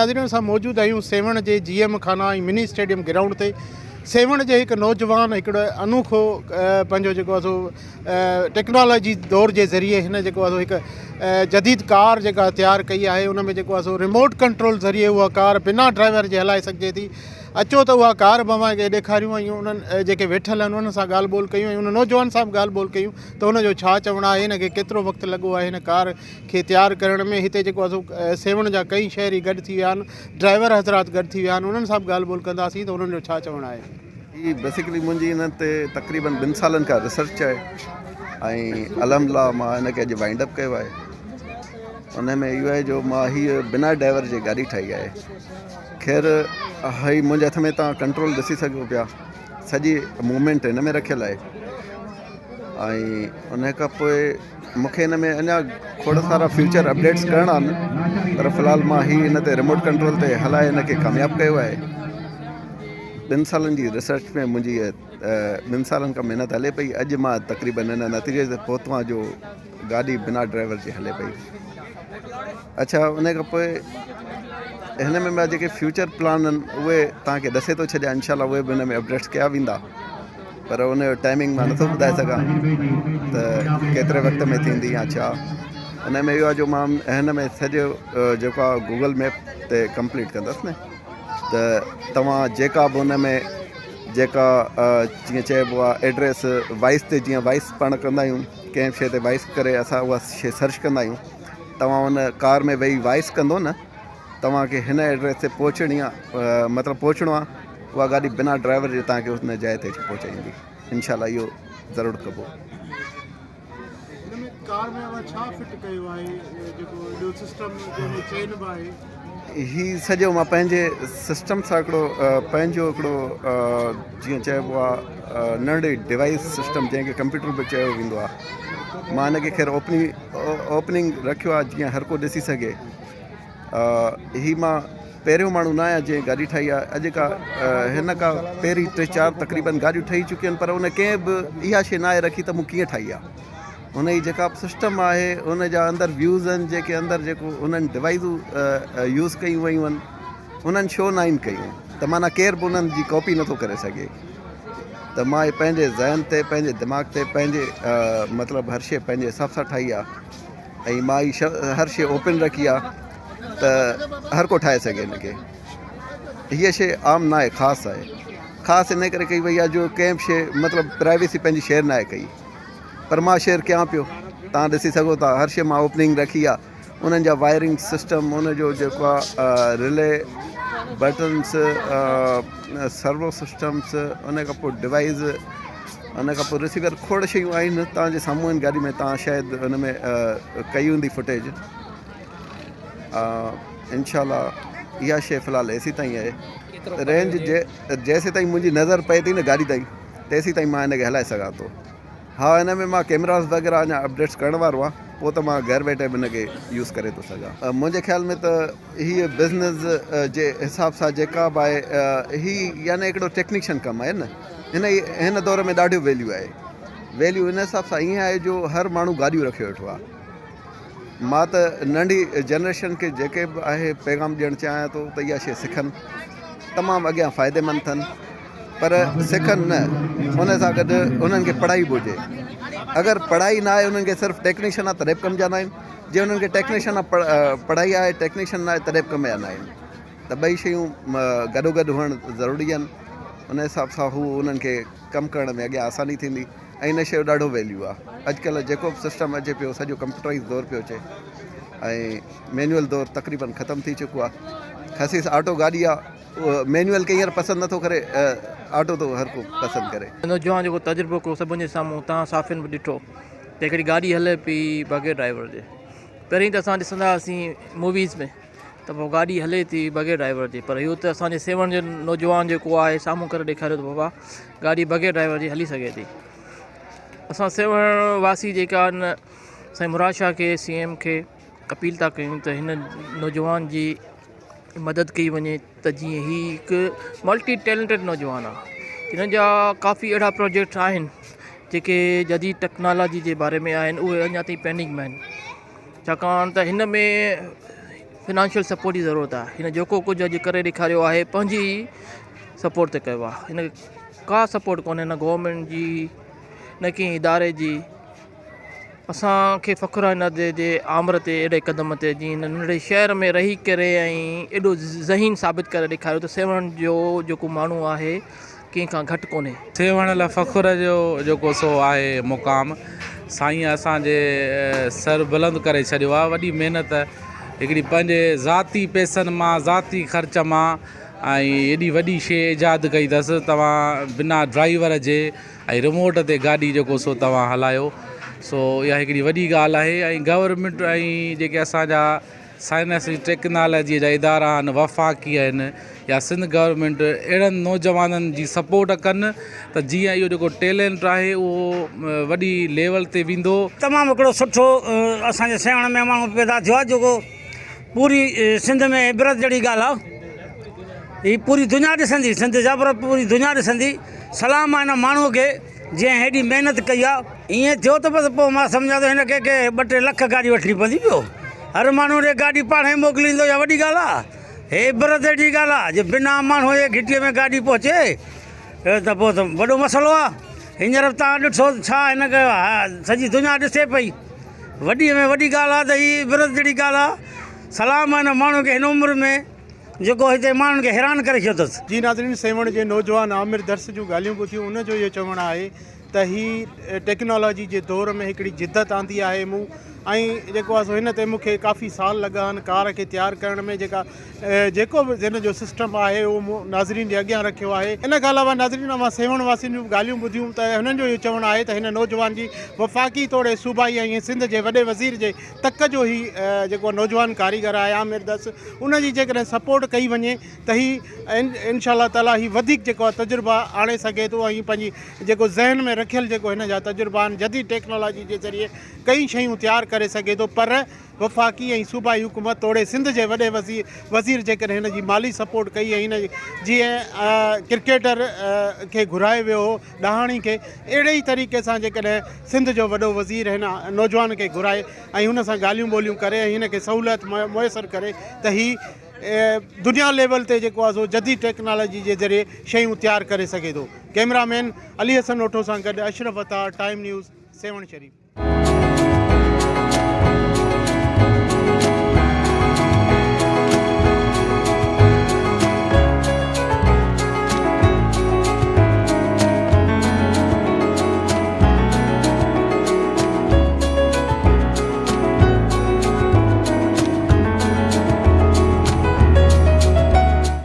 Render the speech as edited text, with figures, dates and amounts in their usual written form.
ناظرين اسان موجود آهيون سيوهڻ جي G M Khana ۽ mini stadium ground تي سيوهڻ جي هڪ نوجوان هڪڙو انوکو پنهنجو جيڪو آهي سو ٽيڪنالاجي دور جي ذريعي هن جيڪو آهي سو هڪ جديد ڪار جيڪا تيار ڪئي آهي ان ۾ جيڪو آهي سو ريموٽ ڪنٽرول ذريعي اها ڪار بنا ڊرائيور جي هلائي سگهجي ٿي اچو ته اها ڪار به اوهان کي ڏيکاريون ۽ انهن جيڪي ويٺل آهن انهن سان ڳالهه ٻولهه ڪيون ۽ ان نوجوان سان به ڳالهه ٻولهه ڪيون ته ان جو ڇا چوڻ آهي هن کي ڪيترو وقت لڳو آهي هن ڪار کي تيار ڪرڻ ۾ هتي جيڪو آهي سو سيوهڻ جا ڪئين شهري گڏ ٿي ويا آهن ڊرائيور حضرات گڏ ٿي ويا آهن انهن سان به ڳالهه ٻولهه ڪنداسين ته انهن جو ڇا چوڻ آهي. هي بيسيڪلي منهنجي ان تي تقريبن ٻن سالن کان ريسرچ آهي ۽ الحمدلله مان ان کي اڄ وائنڊ اپ ڪيو آهي ان ۾ اهو آهي جو مان هيء بنا ڊرائيور جي گاڏي ٺاهي آهي خير هي منهنجي هٿ ۾ توهان ڪنٽرول ڏسي سگهو پيا سڄي موومينٽ هن ۾ رکيل آهي ۽ ان کان پوء مونکي هن ۾ اڃا کوڙ سارا فيوچر اپڊيٽس ڪرڻا آهن پر في الحال مان هي هن تي ريموٽ ڪنٽرول تي هلائي هن کي ڪامياب ڪيو آهي ٻن سالن جي ريسرچ ۾ منهنجي ٻن سالن کان محنت هلي پئي اڄ مان تقريبن هن نتيجي تي پهتو آهيان جو گاڏي بنا ڊرائيور جي هلي پئي اڇا ان کان پوء هن ۾ مان جيڪي فيوچر پلان آهن اهي توهان کي ڏسي ٿو ڇڏيان انشاء الله اهي به هن ۾ اپڊيٽس ڪيا ويندا پر ان جو ٽائمنگ مان نٿو ٻڌائي سگهان ته ڪيتري وقت ۾ ٿيندي يا ڇا ان ۾ اهو آهي جو مان هن ۾ سڄو جيڪو آهي گوگل ميپ تي ڪمپليٽ ڪندس نه ته توهان جيڪا به ان ۾ جيڪا جيئن چئبو آهي ايڊريس وائس تي جيئن وائس پاڻ ڪندا آهيون ڪنهن به شيء تي وائس ڪري اسان اها شيء سرچ ڪندا آهيون توهان ان ڪار ۾ ويهي وائس ڪندو نه توهان کي هن ايڊريس تي پهچڻي آ مطلب پهچڻو آ اها گاڏي بنا ڊرائيور جي توهان کي ان جاء تي اچي پهچائيندي انشاء الله اهو ضرور ڪبو. هن ۾ ڪار ۾ اوهان ڇا فٽ ڪيو آهي جيڪو اهڙو سسٽم جنهن ۾ چين به آهي. هي سڄو مان پنهنجي سسٽم سان هڪڙو پنهنجو هڪڙو جيئن چئبو آ ننڍڙي ڊوائيس سسٽم جنهن کي ڪمپيوٽر به چيو ويندو آ مان هن کي خير اوپننگ اوپننگ رکيو آهي جيئن هر ڪو ڏسي سگهي هي مان پهريون ماڻهو نه آهيان جنهن گاڏي ٺاهي آهي اڄ کان هن کان پهرين ٽي چار تقريبن گاڏيون ٺهي چڪيون آهن پر ان ڪنهن به اها شي ناهي رکي ته مون ڪيئن ٺاهي آهي هن جي جيڪا به سسٽم آهي ان جا اندر ويوز آهن جيڪي اندر جيڪو انهن ڊوائيزون يوز ڪيون ويون آهن انهن شو ناهن ڪيون ته معنيٰ ڪير به انهن جي ڪاپي نٿو ڪري سگهي ته مان پنهنجي ذهن تي پنهنجي دماغ تي پنهنجي مطلب هر شيء پنهنجي حساب سان ٺاهي آهي ۽ مان هي هر شيء اوپن رکي آهي ته هر ڪو ٺاهي سگهي هن کي هيء شيء عام نه آهي خاص آهي خاص ان ڪري ڪئي وئي آهي جو ڪنهن به شيء مطلب پرائيويسي پنهنجي شيئر نه آهي ڪئي پر مان شيئر ڪيان پيو تان ڏسي سگهو ٿا هر شيء مان اوپننگ رکي آهي انهن جا وائرنگ سسٽم ان جو جيڪو آ رلي بٽنس سرو سسٽمس ان کان پوء ڊوائيز ان کان پوء رسيور کوڙ شيون آهن توهان جي سامهون آهن گاڏي ۾ توهان شايد ان ۾ ڪئي هوندي فوٽيج انشاء الله اها شي في الحال ايسي تائين آهي رينج جيسي تائين منهنجي نظر پئي ٿي نه گاڏي تائين تيسي تائين مان هن کي هلائي سگهان ٿو ها ان ۾ مان ڪيمراز وغيره اڃا اپڊيٽس ڪرڻ وارو آهيان پوء ته مان گهر ويٺي به ان کي يوز ڪري ٿو سگهان. منهنجي خيال ۾ ته هيء بزنس جي حساب سان جيڪا به آهي هي يعني هڪڙو ٽيڪنيشن ڪم آهي نه هن هن دور ۾ ڏاڍو ويليو آهي ويليو ان حساب سان ائين آهي جو هر ماڻهو گاڏيون رکيو ويٺو آهي مان ته ننڍي جنريشن کي جيڪي به آهي پيغام ڏيڻ چاهيان ٿو ته اها شيء سکن تمام اڳيان فائديمند اٿن پر سکن نه ان سان گڏ انهن کي پڙهائي به هجي اگر پڙهائي نه آهي انهن کي صرف ٽيڪنيشن آهي تڏهن به ڪم جا نه آهن جي انهن کي ٽيڪنيشن پڙهائي آهي ٽيڪنيشن نه آهي تڏهن به ڪم جا نه آهن ته ٻئي شيون گڏو گڏ هئڻ ضروري آهن ان حساب سان هو انهن کي ڪم ڪرڻ ۾ اڳيان آساني ٿيندي ۽ ان شيء جو ڏاڍو ويليو آهي اڄڪلهه جيڪو به سسٽم اچي پيو سڄو ڪمپيوٽرائز دور پيو اچي ۽ مينوئل دور تقريبن ختم ٿي چڪو آهي خسيس آٽو گاڏي آهي مينوئل ڪئي هر پسند نٿو ڪري آٽو ٿو هر ڪو پسند ڪري. نوجوان جيڪو تجربو ڪيو سڀن جي سامهون تان صحافين به ڏٺو ته هڪڙي گاڏي هلي پئي بغير ڊرائيور جي پهرين ته اسان ڏسندا هئاسين موويز ۾ ته پوء گاڏي هلي ٿي بغير ڊرائيور جي پر اهو ته اسان جي سيوهڻ جو نوجوان جيڪو آهي سامهون ڪري ڏيکاريو ته بابا گاڏي بغير ڊرائيور جي هلي سگهي ٿي اسان سيوهڻ واسي جيڪا آهن سائين مراد شاهه کي سي ايم کي اپيل ٿا ڪيون ته هن نوجوان جي مدد ڪئي وڃي ته جيئن هي هڪ ملٽي ٽيلنٽيڊ نوجوان آهي هن جا ڪافي اهڙا پروجيڪٽ آهن جيڪي جديد ٽيڪنالاجي جي باري ۾ آهن اهي اڃا تائين پينڊنگ ۾ آهن ڇاڪاڻ ته هن ۾ فنانشل سپورٽ جي ضرورت آهي هن جيڪو ڪجهه اڄ ڪري ڏيکاريو آهي پنهنجي ئي سپورٽ تي ڪيو آهي هن کي ڪا سپورٽ ڪونهي نه گورنمينٽ جي نه ڪنهن اداري جي اسانکي فخر آهي هن جي آمر تي اهڙي قدم تي جيئن هن ننڍڙي شهر ۾ رهي ڪري ۽ ايڏو ذهين ثابت ڪري ڏيکاريو ته سيوهڻ جو جيڪو ماڻهو آهي ڪنهن کان گهٽ ڪونهي. سيوهڻ لاء فخر جو جيڪو سو آهي مقام سائين اسان جي سر بلند ڪري ڇڏيو آهي وڏي محنت هڪڙي پنهنجي ذاتي پئسن مان ذاتي خرچ مان ۽ ايڏي وڏي شي ايجاد ڪئي اٿس توهان بنا ڊرائيور جي ۽ رموٽ تي گاڏي جيڪو سو توهان هلايو سو اها هڪڙي وڏي ڳالهه آهي ۽ گورنمينٽ ۽ جيڪي اسان جا سائنس ۽ ٽيڪنالاجيء جا ادارا آهن، وفاقي آهن يا سنڌ گورنمينٽ اهڙن نوجوانن جي سپورٽ ڪن ته جيئن اهو جيڪو ٽيلنٽ آهي اهو وڏي ليول تي ويندو. تمام هڪڙو سٺو اسان جي سيوهڻ ۾ ماڻهو پيدا ٿيو آهي جيڪو پوري سنڌ ۾ عبرت جهڙي ڳالهه آهي هي پوري دنيا ڏسندي سنڌ جا پر پوري دنيا ڏسندي سلام آهي هن ماڻهو کي جنهن هيڏي محنت ڪئي آهي. ائين ٿيو ته بس پوء مان سمجهان ٿو هن کي ڪي ٻه ٽي لک گاڏي وٺڻي پوندي پيو هر ماڻهو ڏي گاڏي پاڻهي موڪليندو اها وڏي ڳالهه آهي هي عبرت جهڙي ڳالهه آهي جي بنا ماڻهو جي گهٽيء ۾ گاڏي پهچي ته پوء ته وڏو مسئلو آهي هينئر به توهان ڏٺو ته ڇا هن ڪيو آهي سڄي دنيا ڏسي پئي وڏي ۾ وڏي ڳالهه آهي ته هي عبرت جهڙي ڳالهه آهي سلام آهي هن ماڻهو کي هن عمر ۾ جيڪو هتي ماڻهن کي حيران ڪري ڇڏيو اٿس. جي ناظرين سيوهڻ جي نوجوان عامر درس جون ڳالهيون ٻڌيون ان جو اهو چوڻ آهي ته هي ٽيڪنالاجي جي دور ۾ هڪڙي جدت آندي آهي مون ۽ جيڪو آهي سو هن تي مون کي ڪافي سال لڳا آهن ڪار کي تيار ڪرڻ ۾ جيڪا جيڪو به هن جو سسٽم آهي اهو مون ناظرين جي اڳيان رکيو آهي ان کان علاوه ناظرين اوهان سيوهڻ واسين جون به ڳالهيون ٻڌيون ته هنن جو اهو چوڻ آهي ته هن نوجوان جي وفاقي توڙي صوبائي ۽ سنڌ جي وڏي وزير جي تڪ جو هي جيڪو نوجوان ڪاريگر آهي عامر درس ان جي جيڪڏهن سپورٽ ڪئي وڃي ته هي انشاء الله تعالي هي وڌيڪ جيڪو آهي تجربا آڻي سگهي ٿو ۽ پنهنجي جيڪو ذهن ۾ رکيل جيڪو هن جا تجربا آهن جديد ٽيڪنالاجي جي ذريعي ڪئي شيون تيار ڪري سگهي ٿو پر وفاقي ۽ صوبائي حڪومت توڙي سنڌ جي وڏي وزير جيڪڏهن هن جي مالي سپورٽ ڪئي ۽ هن جيئن ڪرڪيٽر کي گهرايو ويو هو ڏاهاڻي کي اهڙي ئي طريقي سان جيڪڏهن سنڌ جو وڏو وزير هن نوجوان کي گهرائي ۽ هن سان ڳالهيون ٻولهيون ڪري ۽ هن کي سهولت ميسر ڪري ته هي دنيا ليول تي جيڪو آهي سو جديد ٽيڪنالاجي جي ذريعي شيون تيار ڪري سگهي ٿو. ڪئميرا مين علي حسن اوٺو سان گڏ اشرف عطا، ٽائيم نيوز، سيوهڻ شريف.